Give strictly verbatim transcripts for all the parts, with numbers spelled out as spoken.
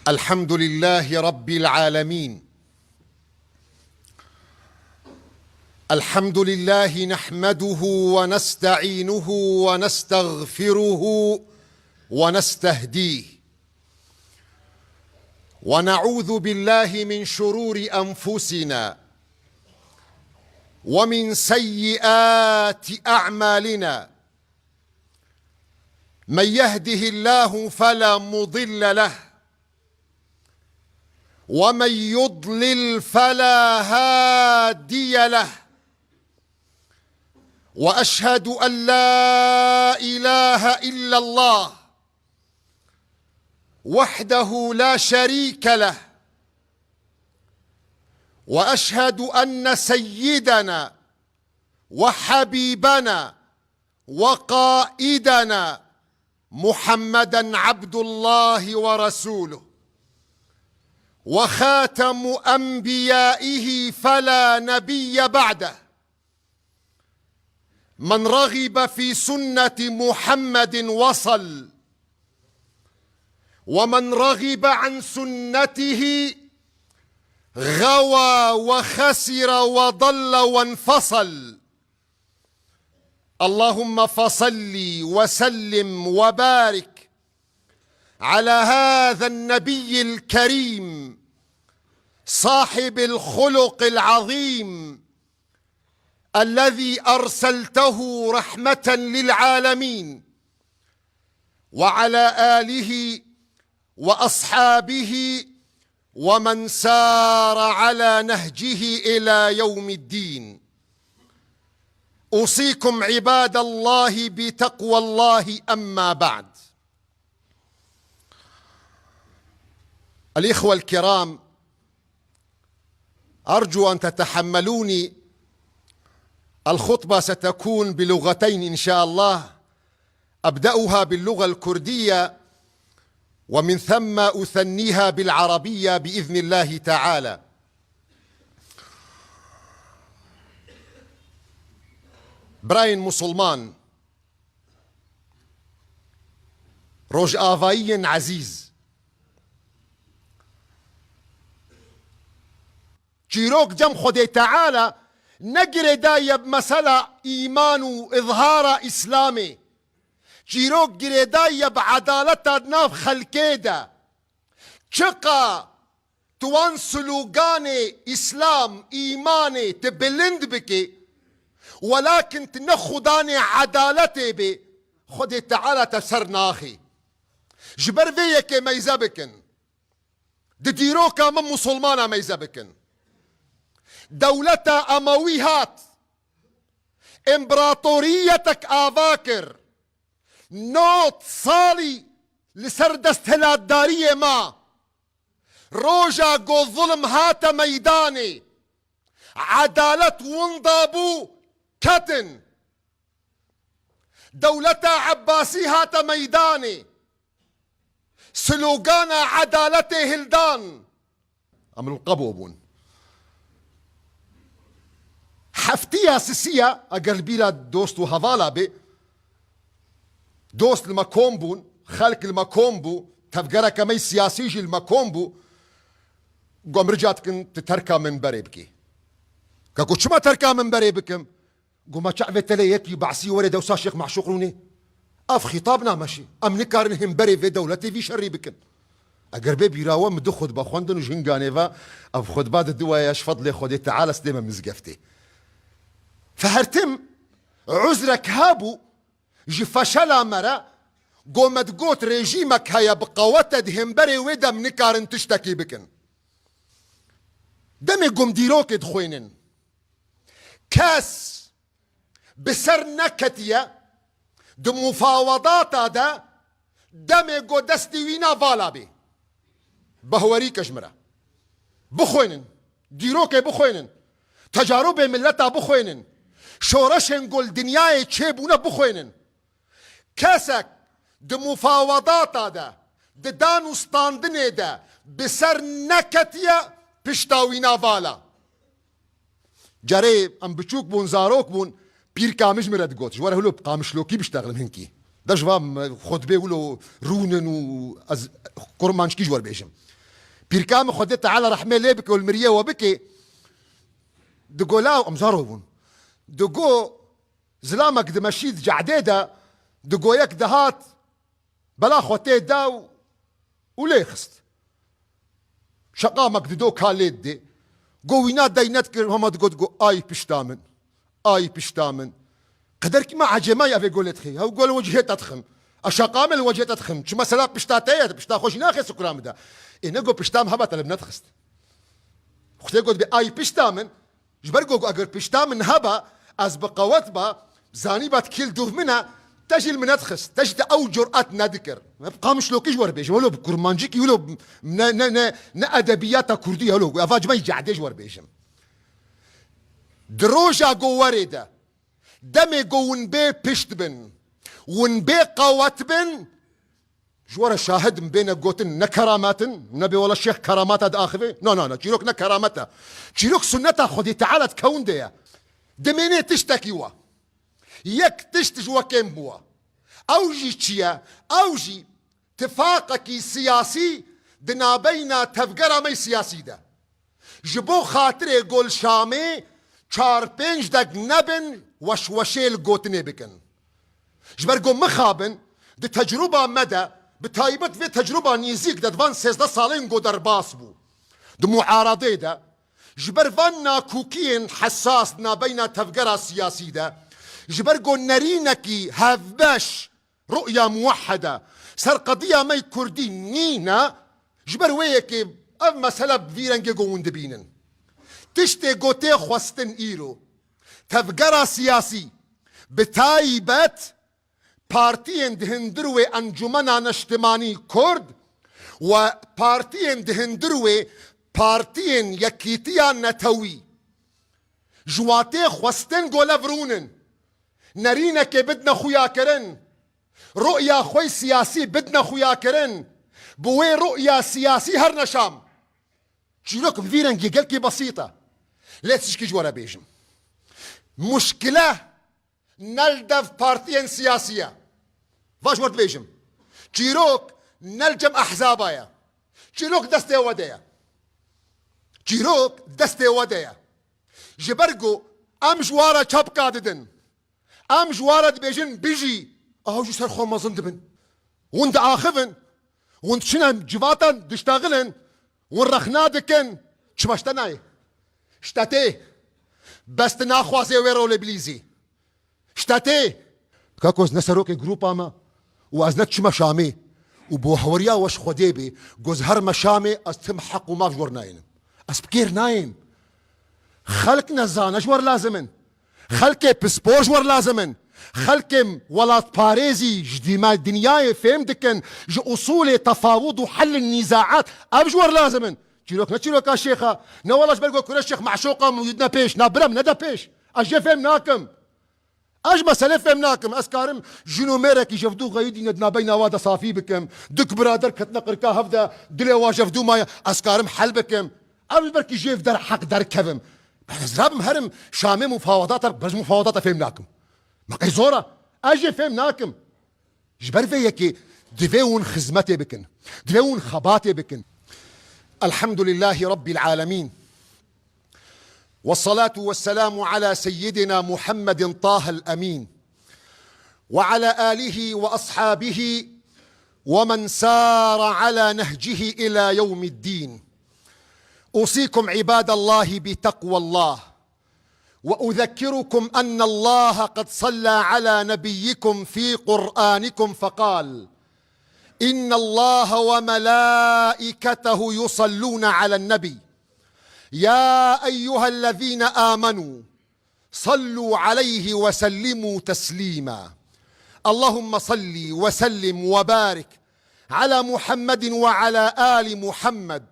الحمد لله رب العالمين. الحمد لله نحمده ونستعينه ونستغفره ونستهديه، ونعوذ بالله من شرور أنفسنا ومن سيئات أعمالنا. من يهده الله فلا مضل له، ومن يضلل فلا هادي له، وأشهد أن لا إله إلا الله وحده لا شريك له، وأشهد أن سيدنا وحبيبنا وقائدنا محمدا عبد الله ورسوله، وخاتم أنبيائه فلا نبي بعده. من رغب في سنة محمد وصل، ومن رغب عن سنته غوى وخسر وضل وانفصل. اللهم فصل وسلم وبارك على هذا النبي الكريم صاحب الخلق العظيم الذي أرسلته رحمة للعالمين، وعلى آله وأصحابه ومن سار على نهجه إلى يوم الدين. أوصيكم عباد الله بتقوى الله، أما بعد. الإخوة الكرام، أرجو أن تتحملوني، الخطبة ستكون بلغتين إن شاء الله، أبدأها باللغة الكردية ومن ثم أثنيها بالعربية بإذن الله تعالى. Birayên Musulman, Rojavayiyên ezîz, çîrok cem Xwedê Teala ne girêdayî ye bi mesela îman û îzhara Îslamê. Çîrok girêdayî ye bi edaleta di nav xelkê de. Çiqa tu wan sloganê Îslam, îmanê tu bilind bikî, welakin tu ne xudanê edaletê bê, Xwedê Teala te ser naxê. Ji ber vê yekê meyze bikin. Di dîroka min Musulmana meyze bikin. Dewleta Emewî hat, împaratoriyetek ava kir. Nod salî li ser desthilatdariyê ma. Roja ku zulm hate meydanê, edalet winda bû, ketin. Dewleta Ebbasî hate meydanê. Slogana edaletê hildan. Em li qebo bûn. Heftiya sisiya, eger li bîra dost û hevala bê, dost li me kom bûn, xelk li me kom bû, tevgereke me yî siyasî jî li me kom bû, got, em rica dikin tu terka minberê bikî. Ka got, çima terka minberê bikim? Got, ma çavê te lê yekî behsî were dewsa Şêx Meşûq rûnê? Ev xîtab nameşê. Em nikarin hemberê vê dewletê vî şerî bikin. Eger bê bîra we min du xutbe xwendin û ji hinganê ve ev xutba di duwaya ji fedlê Xwedê Teala stê me mizgeftê. Fe her tim uzrek hebû ji feşela me re, got, me digot rejîmek heye bi qewet e, di hemberê wê de em nikarin tiştekî bikin. Demê got em dîrokê dixwînin. Kes bi ser neketiye di mufawedata de demê got destê wî na vala bê. Behwerî ke ji min re. Bixwînin. Dîrokê bixwînin. Tecarûbê mileta bixwînin. Şoreşên ku li dinyayê çêbûne bixwînin. Kesek di mufawedata de, di dan û standinê de bi ser neketiye, pişta wî na vala. Carê em biçûk bûn, zarok bûn, pîrka min ji min re digot, ji we re hilo bi qamişlokî biştexlim hinkî. De ji va me xutbê wilo rûnin û ez kurmanckî ji we re bêjim. Pîrka min Xwedê Teala rehmê lê bike û li miriyê we bike, digo la em zaro bûn. Digo zilamek dimeşî di cehdê de, digo yek dihat, bela xwe tê da û, û lê xist. Şeqamek dido ka lê didê. Go wîna dey nedikir, hema digot, go ay pişta min. Ay pişta min. Qeder kî me ecêma ye, evê go lê dixê. Hew go li wecihê te dixim. Eşaqa me li wecihê te dixim. Çi mesela pişta te ye, pişta xwe jî naxê sukura min de. Ê ne go pişta min heba te li min nedixist. Xwedê got bê ay pişta min. Ji ber ku eger pişta min heba, ez bi qewet ba, zanîba kîl duh min e, te jî li min nedixist, te jî te ew curat nedikir. Hep Qamişlokî ji we re bêjim, wilo bi kurmancikî, wilo ne, ne, ne, ne edebiyata kurdî, wilo eva cimay cehdê ji we re bêjim. Di roja ku werê de, demê ku hûn bê pişt bin, hûn bê qewet bin, Ji we re şahid im, bêne gotin ne keramet in, ne bê wela şêx keramata diaxive. Na, na, na, çîrok ne keramet e. Çîrok sunneta Xwedê Teala di kewn de ye. Dimênê tiştekî wa. Yek tişt ji we kêm bûwa. Ew jî çi ye? Ew jî tifaqekî siyasî di nabeyna tevgera me siyasî de. Ji bo xatirê gol Şamê çar pênc dek nebin, weşweşê li gotinê bikin. Ji ber ku mixabin di tecrûba me de, bi taybet vê tecrûba nêzîk de di van sêzdeh salên ku derbas bû, di muaradê de, ji ber van nakokiyên hesas di nabeyna tevgera siyasî de, ji ber ku nerînekî hevbeş ru'ya muwehhede ser qediya me kurdî nîne, ji ber wê yekê ev mesele bi vî rengê ku hûn dibînin. Tiştê ku tê xwestin îro, tevgera siyasî, bi taybet partiyên di hundir wê Encumena Neştimanî Kurd û partiyên di hundir wê partiyên Yekîtiya Netewî, ji wa tê xwestin ku lev rûnin, nerînekê bidine xuyakirin, ru'ya xwe siyasî bidine xuyakirin, bi wê ru'ya siyasî herne Şam. Çîrok bi vî rengî gelkî besît e. Lê tişkî ji we re bêjim. Muşkile ne li dev partiyên siyasî ye. Va ji we dibêjim. Çîrok ne li cem ehzaba ye. Çîrok destê we de ye. Çîrok destê we de ye. Ji ber ku em ji wa re çapka didin. Em ji wa re dibêjin bijî. Ew jî ser xwe mezin dibin. Hûn diaxivin. Hûn diçine civatan diştexilin. Hûn rexna dikin. Çima ji te nayê? Ji te tê. Bes tu naxwazê wê rolê bilîzî. Ji te tê. Kako ez ne serokê grûpa me û ez ne diçime Şamê û bo hewriya we ji Xwedê bê, goz herme Şamê ez tim heq û maf ji we re nayênim. Ez bi kêr nayêm. Xelk nezane ji we re lazim in. Xelkê pispor ji we re lazim in. Xelkê welatparêzî ji dîma dinyayê fêm dikin, ji usulê tefawud û hellin nîzaat, ev ji we re lazim in. Çîrok ne çîroka şêxa. Ne wela ji ber ku kure şêx meşûqa min û yudne pêş. Na birem nede pêş. Ez jê fêm nakim. Ez ji meselê fêm nakim. Ez karim jin û mêrekî jevdû xeyidîne di nabeyna wa de safî bikim. Duk birader ketine qirka hev de dilê wa jevdû maye. Ez karim hel bikim. Ev ji ber kî jê der heq derkevim. Ben ez rabim herim Şamê mufawadata, ben ji mufawadata fêm nakim. Me qey zor e. Ez jê fêm nakim. Ji ber vê yekê divê hûn xizmetê bikin. Divê hûn xebatê bikin. Elhamdülillahi Rabbil alemin. والصلاة والسلام على سيدنا محمد طه الأمين وعلى آله وأصحابه ومن سار على نهجه إلى يوم الدين. أوصيكم عباد الله بتقوى الله، وأذكركم أن الله قد صلى على نبيكم في قرآنكم فقال: إن الله وملائكته يصلون على النبي، يا أيها الذين آمنوا صلوا عليه وسلموا تسليما. اللهم صل وسلم وبارك على محمد وعلى آل محمد،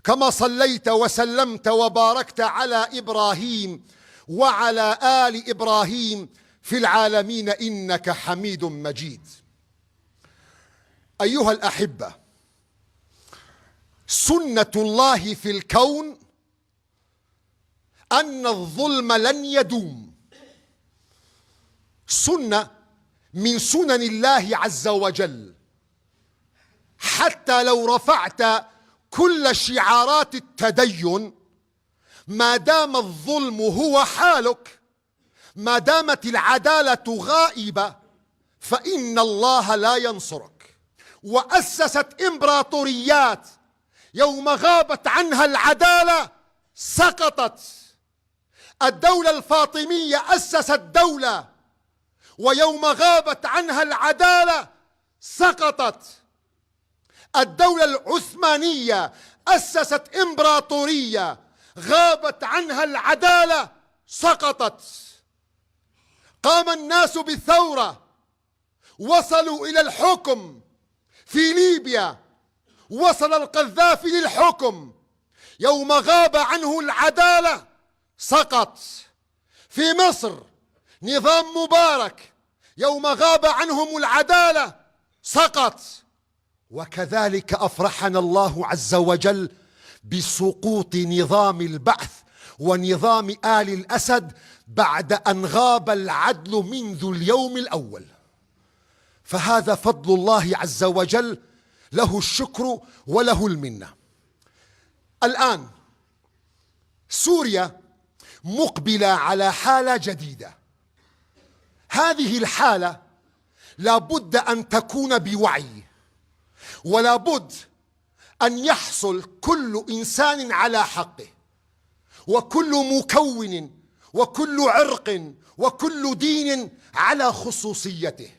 كما صليت وسلمت وباركت على إبراهيم وعلى آل إبراهيم في العالمين إنك حميد مجيد. أيها الأحبة، سنة الله في الكون أن الظلم لن يدوم. سنة من سنن الله عز وجل. حتى لو رفعت كل شعارات التدين، ما دام الظلم هو حالك، ما دامت العدالة غائبة، فإن الله لا ينصرك. وأسست إمبراطوريات، يوم غابت عنها العدالة سقطت. الدولة الفاطمية أسست دولة، ويوم غابت عنها العدالة سقطت. الدولة العثمانية أسست إمبراطورية، غابت عنها العدالة سقطت. قام الناس بثورة، وصلوا إلى الحكم في ليبيا، وصل القذافي للحكم، يوم غاب عنه العدالة سقط. في مصر نظام مبارك، يوم غاب عنهم العدالة سقط. وكذلك أفرحنا الله عز وجل بسقوط نظام البعث ونظام آل الأسد بعد أن غاب العدل منذ اليوم الأول. فهذا فضل الله عز وجل، له الشكر وله المنة. الآن سوريا مقبلة على حالة جديدة. هذه الحالة لا بد أن تكون بوعي، ولا بد أن يحصل كل إنسان على حقه، وكل مكون، وكل عرق، وكل دين على خصوصيته.